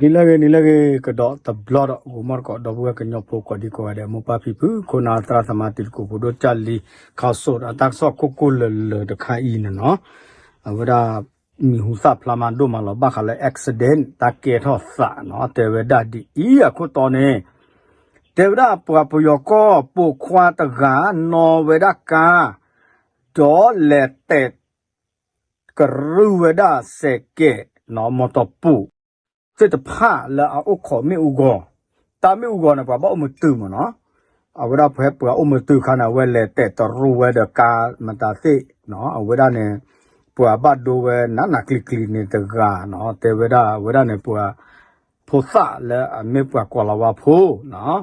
နံၤလၢအဂ့ၤ နံၤလၢအဂ့ၤ ကဒီးတဘျီဒီး ဂိၤမီၢ်တကိး ဒီပုၢ်ဝဲၢ်ကညီဖိ ကိးဒံကိးဂၤဒဲး မိၢ်ပၢ်ဖံဖု ခိၣ်နၢ်သရၣ်သမါ တံၤသကိးဖိဒိၣ် ကၢ်လံ ခီစိ အတၢ်ကစီၣ်ခိၣ်ကိၣ်လၢာ်လၢာ်တခါအံၤန့ၣ်နီၤ, အဝဲဒၣ် မံၤဟူသၣ်ဖျါမးဒိၣ်မးလီၤ ဘၣ်ဃးလၢ accident တၢ်ကဲထီၣ်သးနီၤ, တဲဝဲဒၣ်ဒ်အံၤအခိၣ်တီန့ၣ်, တဲဝဲဒၣ်ပှၤပယီၤကီၢ်ပိာ်ခွါတဂၤ နီၣ်ဝဲဒၣ်ကါ ဒီးလဲၤတဲာ် ကရူၢ်ဝဲဒၣ်စဲးကဲးနီၤ မီၢ်တီၢ်ပူၤ သ့ၣ်တဖၣ်လၢအအိၣ်ခိးမ့ၣ်အူဂီၤ, တၢ်မ့ၣ်အူဂီၤန့ၣ် ပှၤဘၣ်အိၣ်မုာ်တုၤမးနီၤ, အဝဲဒၣ်ဖဲပှၤအိၣ်မုာ်တုၤခါန့ၣ် အဝဲလဲၤတဲာ်တရူၢ်ဝဲဒီးကါမတၤသ့ၣ်နီၤ, အဝဲဒၣ်န့ၣ် ပှၤဘၣ်ဒိဝဲနးနးကျံၤကျံၤန့ၣ်တဂၤနီၤ, တဲဝဲဒၣ်အဝဲဒၣ်န့ၣ်ပှၤ ဖိသၣ်လၢအမ့ၢ်ပှၤကွၢ်လီၤဝါဖိနီၤ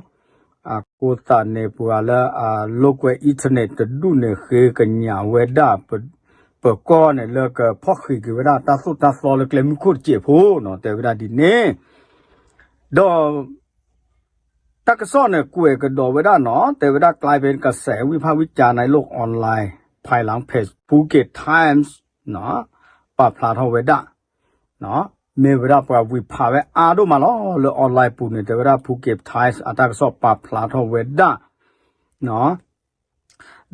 အဃိသတးန့ၣ် ပှၤလၢအလိာ်ကွဲ internet တဒူၣ်န့ၣ် ဃ့ကညးဝဲဒၣ် ပၢၤကီၢ်န့ၣ် လၢကဖီၣ်ဃံးက့ၤဝဲဒၣ်တၢ်သိၣ်တၢ်သီလၢကျဲမုၢ်ခိၣ်တစဲးဖိနီၤ, တဲဝဲဒၣ်ဒ်န့ၣ်, ဒီး တၢ်ကစီၣ်န့ၣ် ကွဲးကဒီးဝဲဒၣ်နီၤ, တဲဝဲဒၣ် กลายเป็นกระแสวิพากษ์วิจารณ์ในโลกออนไลน์ ภายหลังเพจ Phuket Times နီၤ ပာ်ဖျါထီၣ်ဝဲဒၣ် မ့ၢ်ဝဲဒၣ်ပှၤဝံၤဖးဝဲအါဒိၣ်မးလီၤ လၢ online ပူၤန့ၣ် တဲဝဲဒၣ် Phuket Times အတၢ်ကစီၣ်ပာ်ဖျါထီၣ်ဝဲဒၣ်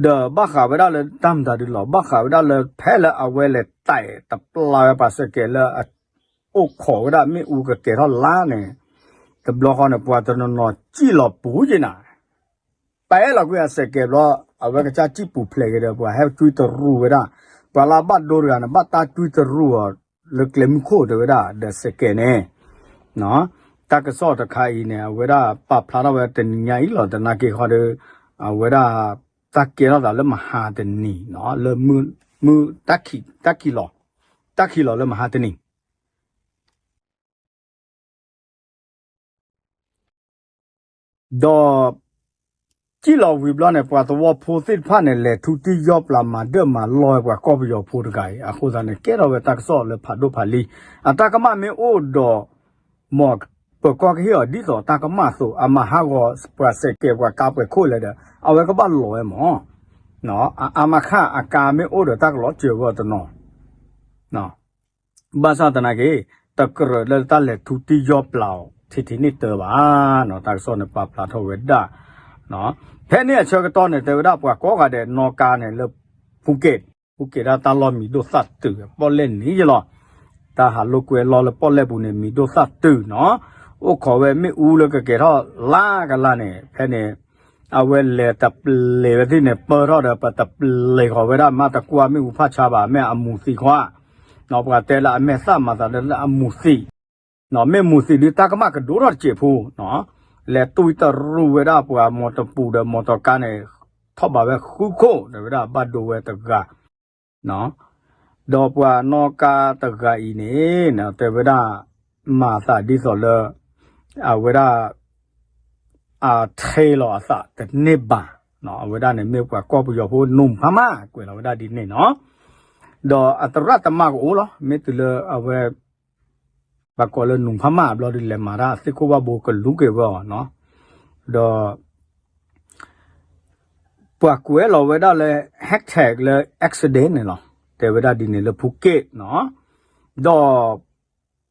ဒီးဘၣ်ဃးဝဲဒၣ်လၢတၢ်မတၤဒုလီၤ, ဘၣ်ဃးဝဲဒၣ်လၢဖဲလၢအဝဲလဲၤတဲာ်တပျၢ်ဝဲပှၤစဲးကဲးလၢ အိၣ်ခိးဝဲဒၣ်မ့ၣ်အူကကဲၤထီၣ်လါန့ၣ်, တဘျီဃီန့ၣ် ပှၤတနီၤနီၤစံၣ်လီၤပူၤက့ၤနၤ ပာ်လီၤကွံာ်အစဲးကဲးဘျီ, အဝဲကစၢ်စံၣ်ပူၤဖျဲးက့ၤဒီး ပှၤဟဲကွံတရူၢ်ဝဲဒၣ်, ပှၤလၢအဘၣ်ဒိတဂၤန့ၣ် ဘၣ်တၢ်ကွံတရူၢ်အီၤ လၢကျဲမုၢ်ခိၣ်တဲဝဲဒၣ် ဒီးစဲးကဲးန့ၣ်, တၢ်ကစီၣ်တခါအံၤန့ၣ် အဝဲဒၣ်ပာ်ဖျါထီၣ်ဝဲတနံၤညါအံၤလီၤ, သနာ်က့ဃီဒီး အဝဲဒၣ် တၢ်ကဲထီၣ်သးလၢမဟါတနံၤ, လၢမုၢ် တၢ်ခံးလီၤ, တၢ်ခံးလီၤလၢမဟါတနံၤ ဒီး စံၣ်လီၤဝံၤဘျီန့ၣ် ပှၤသဝီဖိသ့ၣ်တဖၣ်န့ၣ် လဲၤထူတံၢ်ယီၢ်ပျၢ် မၤဒၢၣ်မၤလီၢ်ဝဲပှၤကီၢ်ပယီၤဖိတဂၤအံၤ, အဃိသတးန့ၣ် ကဲထီၣ်ဝဲတၢ်ကစီၣ်လၢဖးဒိၣ်ဖးလံၤ, အတၢ်ကမၣ်မ့ၢ်အိၣ်ဒီး မ်ပၢၤကီၢ်ကဟ့ၣ်အီၤဒ်သိးတၢ်ကမၣ်အသိး, အမၤဟးဂီၤပှၤစဲးကဲးပှၤကါပှဲၤခိၣ်လဲၣ်ဒီး အဝဲကဘၣ်လီၤဝဲမး, အါမးခါအကါမ့ၢ်အိၣ်ဒီးတၢ်ကလီၤစၢၤဝဲအီၤတနီၤ ဘၣ်ဆၣ်သနာ်က့ တကြၢးလၢတၢ်လဲၤထူတံၢ်ယီၢ်ပျၢ်အီၤ ထံထံန့ၣ်တၢဘၣ်, တၢ်ကစီၣ်န့ၣ်ပာ်ဖျါထီၣ်ဝဲဒၣ်, ဖဲန့ၣ်အဆၢကတီၢ်န့ၣ် တဲဝဲဒၣ်ပှၤကိးဂၤဒဲးနီၣ်ကါန့ၣ်လၢ ဖူက့း, ဖူက့းဒၣ်တၢ်လီၢ်မံၤဒိၣ်သၣ်တုာ် ပီၣ်လဲၣ်နံၤယလီၤ, တၢ်ဟးလိာ်ကွဲလီၢ်လၢပီၣ်လဲၣ်ပူၤန့ၣ် မံၤဒိၣ်သၣ်တုာ်နီၤ, အိၣ်ခိးဝဲမ့ၣ်အူလၢကကဲၤထီၣ်လါကလါန့ၣ် ဖဲန့ၣ် အဝဲလဲၤတပျ့ၤဝဲသ့ၣ်န့ၣ် ပၢၢ်ထီၣ်ဒီး ပတပျ့ၤဃီၤဝဲဒၣ် မ့ၢ်တကွၢ်မ့ၣ်အူဖးဆါဘၣ် မ့ၢ်အမူၤသံးခွါ, ပှၤတဲလၢအမဲာ်သၣ်မၤသးလၢအမူၤသံး, မ့ၢ်မူၤသံးဒုးတၢ်ကမၣ်ကဒိၣ်ထီၣ်တစဲးဖိ, လဲၤတွံတရူၢ်ဝဲဒၣ်ပှၤမီတပူၤဒီးမီတီကါန့ၣ်, ထီၣ်ဘးဝဲဃုခိၣ် တဲဝဲဒၣ်ဘၣ်ဒိဝဲတဂၤ ဒီးပှၤနီၣ်ကါတဂၤအံၤန့ၣ် တဲဝဲဒၣ် မၤသးဒ်သိးလၢ အဝဲဒၣ် အထ့လီၤအသးတန့ၢ်ဘၣ်, အဝဲဒၣ်န့ၣ်မ့ၢ်ပှၤကီၢ်ပယီၤဖိ နူၤဖးမး ကွဲးလီၤဝဲဒၣ်ဒ်န့ၣ်နီၤ, ဒီးအသရၣ်သမါကအိၣ်လီၤ မ့ၢ်တုၤလၢအဝဲ ပှၤကိးလၢနူၤဖးမးဘျီဒုး လဲၤမၤတၢ်သ့ၣ်ခိၣ်ဘၣ်ဘိကလူၤက့ၤဝဲအီၤနီၤ, ဒီး ပှၤကွဲးလီၤဝဲဒၣ်လၢ hashtag လၢ accident န့ၣ်လီၤ, တဲဝဲဒၣ်ဒ်န့ၣ်လၢဖူက့းနီၤ, ဒီး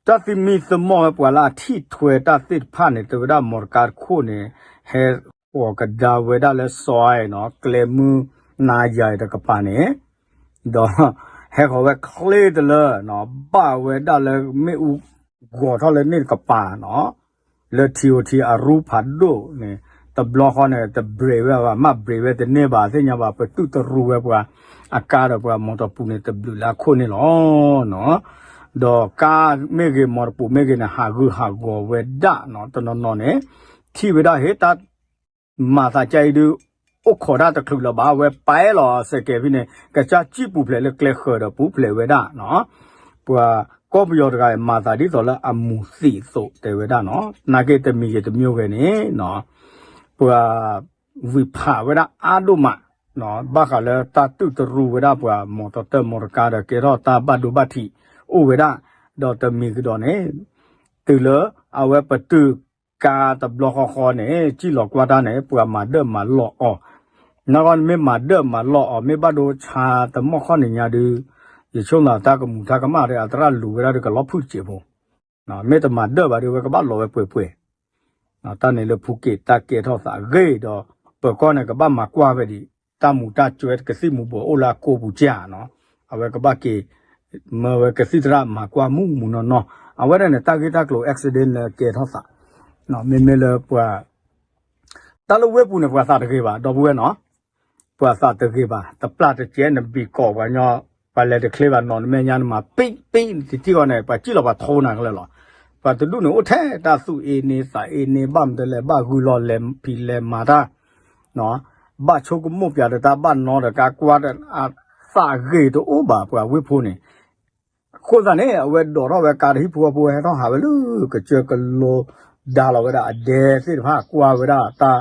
တၢ်သမံသမိးဝဲပှၤလၢအထံၣ်ထွဲတၢ်သ့ၣ်တဖၣ်န့ၣ် တဲဝဲဒၣ်မီတကါတခိၣ်န့ၣ် ဟဲဃီၤကဒါဝဲဒၣ်လၢစီၤနီၤ ကျဲမုၢ်နါယၤတကပၤန့ၣ်, ဒီး ဟဲဃီၤဝဲချ့တလၢနီၤ ဘၣ်ဝဲဒၣ်လၢမ့ၣ်အူဂီၤထီၣ်လၢန့ၣ်တကပၤနီၤ လၢ ထံအိၣ်ထံအရူဖးဒိၣ်န့ၣ် တဘျီဃီန့ၣ် တဘြ့းဝဲဘၣ် မ့ၢ်ဘြ့းဝဲတန့ၢ်ဘၣ် သ့ၣ်ညါဘၣ် ပတုာ်တရူးဝဲပှၤ အကါဒီးပှၤမီတီပူၤန့ၣ် တဘျုးလၢအခိၣ်န့ၣ်လီၤ. ဒီးကါမ့ၢ်ဂ့ၤ မီတီပူၤမ့ၢ်ဂ့ၤန့ၣ် ဟးဂူာ်ဟးဂီၤဝဲဒၣ်နီၤ တနီၤနီၤန့ၣ် ထံၣ်ဝဲဒၣ်ဟ့ၣ်တၢ် မၤသးကါအံၤဒုး အိၣ်ခိးတၢ်တချုးလၢၤဘၣ် အဝဲပာ်လီၤစဲးကဲးဖဲန့ၣ် ကစၢ်စံၣ်ပူၤဖျဲးလၢကျဲဃၢၤဒီးပူၤဖျဲးဝဲဒၣ်နီၤ ပှၤကီၢ်ပယီၤတဂၤအံၤ မၤသးဒ်သိးလၢအမူၤသံးအသိးတဲဝဲဒၣ်နီၤ နာ်က့တမံၤဂ့ၤတမံၤဂ့ၤန့ၣ် ပှၤဝံၤဖးဝဲဒၣ်အါဒိၣ်မး ဘၣ်ဃးလၢတၢ်တုာ်တရူးဝဲဒၣ်ပှၤမီတီတၢ်မီတီကါဒီးကဲထီၣ်တၢ်ဘၣ်ဒိဘၣ်ထံးအိၣ်ဝဲဒၣ် ဒီးတမံၤကဒီးန့ၣ် တုၤလၢအဝဲပတုာ်ကါတဘျီဃီဃီန့ၣ် စံၣ်လီၤကွၢ်တၢ်န့ၣ် ပှၤမၤဒၢၣ်မၤလီၢ်အီၤ နဂီၢ်မ့ၢ်မၤဒၢၣ်မၤလီၢ်အီၤ မ့ၢ်ဘၣ်ဒိဆါတမီၢ်ခီၣ်န့ၣ်ညါဒုး ယဆိကမိၣ်တၢ်ကမူၤတၢ်ကမၣ်ဒီး အသရၣ်လူၤဝဲဒၣ်ဒီးကလီၤဖုၣ်တစဲးဖိ မ့ၢ်တမၤဒၢၣ်ဘၣ်ဒီး အဝဲကဘၣ်လီၤဝဲပှဲၤပှဲၤ တၢ်န့ၣ်လၢဖူက့းတၢ်ကဲထီၣ်သးအဂ့ၢ်ဒီး ပၢၤကီၢ်န့ၣ် ကဘၣ်မၤကွၢ်ဝဲဒံး တၢ်မူးတၢ်ကွဲးကသံၣ်မူးဘှီးအိၣ်လၢအကိာ်ပူၤကၢနီၤ. အဝဲကဘၣ်က့ၤ မၢဝဲကသံၣ်သရၣ်မၤကွၢ်မူးမူးနီၢ်နီၢ်. အဝဲဒၣ်န့ၣ် တၢ်ဂ့ၢ်တၢ်ကျိၤ accident လၢကဲထီၣ်သး မ့မ့ၢ်လၢပှၤ တၢ်လၢဝ့ၢ်ပူၤန့ၣ် ပှၤသးတဂ့ၤဘၣ် ဒီပုၢ်ဝဲၢ်နီၤ. ပှၤသးတဂ့ၤဘၣ် တပျၢ်တစဲး နဘံၣ်ကီးပှၤညီ ပှၤလဲၤတချ့ဘၣ်နီၤ နမဲာ်ညါနမၤပံပံ တထံၣ်ဃီန့ၣ် ပှၤစံၣ်လီၤပှၤထိနၤကလဲာ်လီၤ. ပှၤတဒူၣ်န့ၣ် အိၣ်ထဲတၢ်သူၣ်အ့န့သးအ့န့ ဘၣ်မတၤလဲၣ် ဘၣ်ဂုာ်လီၤလဲၤဖံးလဲၤမၤတၢ် ဘၣ်ဆိကမိၣ်ပၠးဒီးတၢ်ဘၣ်နီတကးကွၢ် သးဂ့ၤတအိၣ်ဘၣ် ပှၤဝ့ၢ်ဖိန့ၣ်. အဃိသတးန့ၣ် အဝဲဒိးထီၣ်ဝဲကါတဟံၣ်ဖိဃီဖိ ဟဲထီၣ်ဟးဝဲလၢကစၢၢ်ကလိ ဒါလီၤဝဲဒၣ်အဒဲသ့ၣ်တဖၣ် ကွၢ်ဝဲဒၣ်တၢ်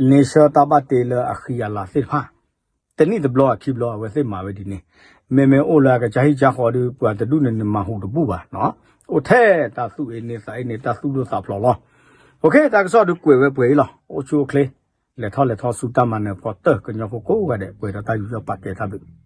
န့ဆၢတၢ်ဘၣ်တ့လၢအဃံအလၤသ့ၣ်တဖၣ် တနံၣ်တဘျီအခံဘျီ အဝဲသ့ၣ်မၤဝဲဒ်န့ၣ်. မ့မ့ၢ်အိၣ်လၢအကစၢ်ဟံၣ်ကစၢ်ဃီဒီး ပှၤတဒူၣ်န့ၣ် နမၤဟူးတဘူၣ်ဘၣ်နီၤ. အိၣ်ထဲတၢ်သူၣ်အ့န့သးအ့န့ တၢ်သူၣ်ဒိၣ်သးဖျိးလီၤ. အိၣ်ခ့ တၢ်ကစီၣ်ဒုးကွဲးဝဲပှဲၤအံၤလီၤ. အိၣ်ဆူၣ်အိၣ်ချ့ လဲၤထီၣ်လဲၤထီဆူတၢ်မၤနၢၤဖီတၢၢ် ကညီဖိကိးဂၤဒဲး ပှဲၤဒီးတၢ်ယူးယီၣ်ပာ်ကဲတၢ်ဘျုး